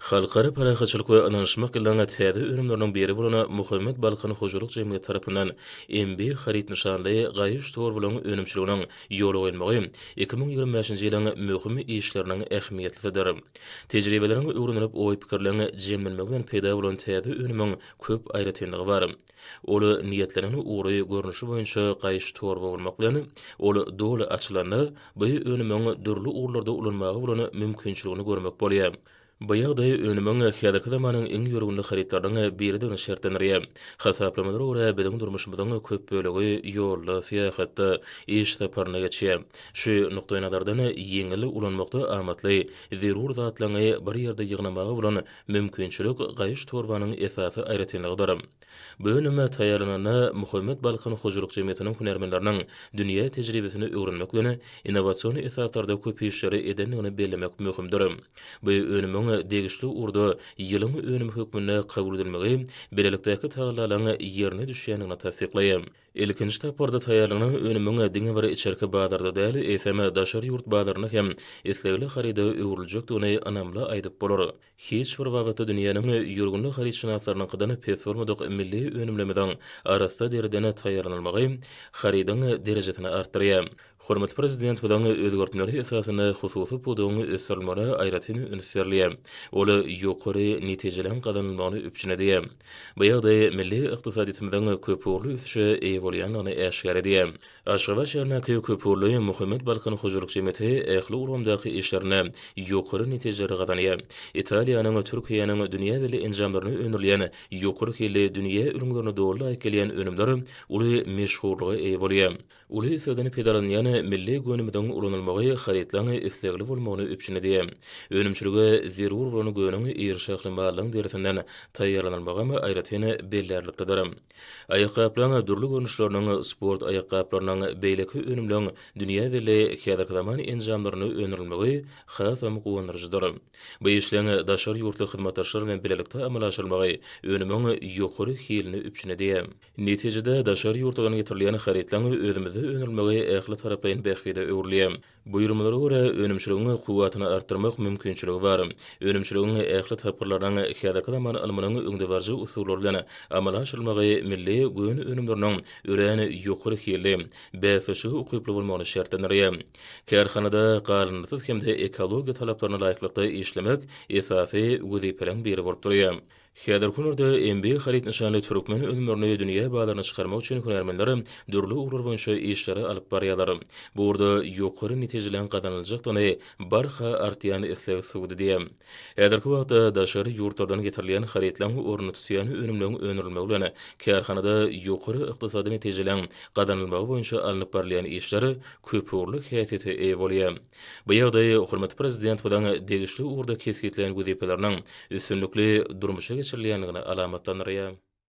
Halkara parahatçylyk we ynanyşmak ýylynyň täze önümleriniň biri bolan Muhammet Balkan hojalyk jemgyýeti tarapyndan MB haryt nyşanly gaýyş torbalaryň önümçiliginiň ýola goýulmagy 2025-nji ýylyň möhüm işleriniň ähmiýetlisidir. Tejribeleriň öwrenilip oý-pikirleň jemlenmegi bilen peýda bolan täze önümiň köp aýratynlygy bar. Ol niýetlenen ugry görnüşi boýunça gaýyş torba bolmak bilen, ol doly açylanda, bu önümiň dürli ugurlarda ulanmaga bolan mümkinçiligini görmek bolýar. Bu ýagdaý önümiň häzirki zamanyň iň ýörgünli harytlarynyň biridigini şertlendirýär. Hasaplamalara görä, biziň durmuşymyzyň köp bölegi ýolda, syýahatda, iş saparynda geçýär. Şu nukdaýnazardan ýeňil, ulanmakda amatly, zerur zatlaryňy bir ýerde ýygnamaga bolan mümkinçilik gaýyş torbanyň esasy aýratynlygydyr. Bu önüm taýýarlananda Muhammet Balkan hojalyk jemgyýetiniň hünärmenleriniň dünýä tejribesini öwrenmek bilen, innowasion esaslarda köp işleri edendigini bellemek möhümdir. Bu önümiň degişli ugurda ýylyň önümi hökmünde kabul edilmegi bilelikdäki tagallalaryň ýerine düşýändigini tassyklaýar. Ilkinji tapgyrda taýýarlanan önümiň diňe bir içerki bazarda däl, eýsem, daşary ýurt bazarynda hem islegli haryda öwrüljekdigini ynamly aýdyp bolar. Hiç bir babatda dünýäniň ýörgünli harytşynaslarynyňkydan pes bolmadyk milli önümlerimiziň arassa deriden taýýarlanylmagy harydyň derejesini artdyrýar. Hormatly Prezidentimiziň özgertmeleri esasynda hususy pudagyň ösdürilmegine aýratyn üns berilýär. Ol ýokary netijeleriň gazanylmagyny üpjün edýär. Bu ýagdaý milli ykdysadyýetimiziň köpugurly ösüşe eýe bolýandygyny äşgär edýär. Aşgabat şäherindäki köpugurly Muhammet Balkan hojalyk jemgyýeti ähli ulgamdaky işlerinde ýokary netijeleri gazanýar. Italiýanyň, Türkiýäniň dünýä belli enjamlarynda öndürilýän ýokary hilli dünýä ülňülerine doly laýyk gelýän önümler uly meşhurlyga eýe bolýar. Uly islegden peýdalanýan milli gönümiziň ulanylmagy harytlaryň islegli bolmagyny üpjün edýär. Önümçilige zerur bolan göniň iri şahly mallaryň derisinden taýýarlanylmagam aýratyn bellärliklidir. Aýakgaplaryň dürli görnüşleriniň, sport aýakgaplarynyň, beýleki önümleň dünýä belli häzirki zaman enjamlarynda öndürilmegi hasam guwandyryjydyr. Bu işleň daşary ýurtly hyzmatdaşlar bilen bilelikde amala aşyrylmagy önümiň ýokary hilini üpjün edýär. Netijede, daşary ýurtlardan getirilýän harytlaryň özümizde öndürilmegi ähli taraplaýyn bähbide öwrülýär. Buýurmalara görä, önümçiligiň kuwwatyny artdyrmak mümkinçiligi bar. Önümçiligiň ähli tapgyrlarynyň häzirki zaman ylmynyň öňdebaryjy usullary bilen amala aşyrylmagy milli gön önümleriniň örän ýokary hilli, bäsleşige ukyply bolmagyny şertlendirýär. Kärhanada galyndysyz hem-de ekologiýa talaplaryna laýyklykda işlemek esasy wezipeleriň biri bolup durýar. Häzirki günlerde MB haryt nyşanly türkmen önümlerini dünýä bazaryna çykarmak üçin hünärmenler dürli ugurlar boýunça işleri alyp barýarlar. Bu ugurda ýokary netijeleriň gazanyljakdygyny barha artýan isleg subut edýär. Häzirki wagtda daşary ýurtlardan getirilýän harytlaryň ornuny tutýan önümleriň öndürilmegi bilen kärhanada ýokary ykdysady netijeleriň gazanylmagy boýunça alnyp barylýan işler köpugurly häsiýete eýe bolýar. Bu ýagdaý hormatly Prezidentimiziň degişli ugurda kesgitlän wezipeleriniň üstünlikli durmuşa geçirilýändigini alamatlandyrýar.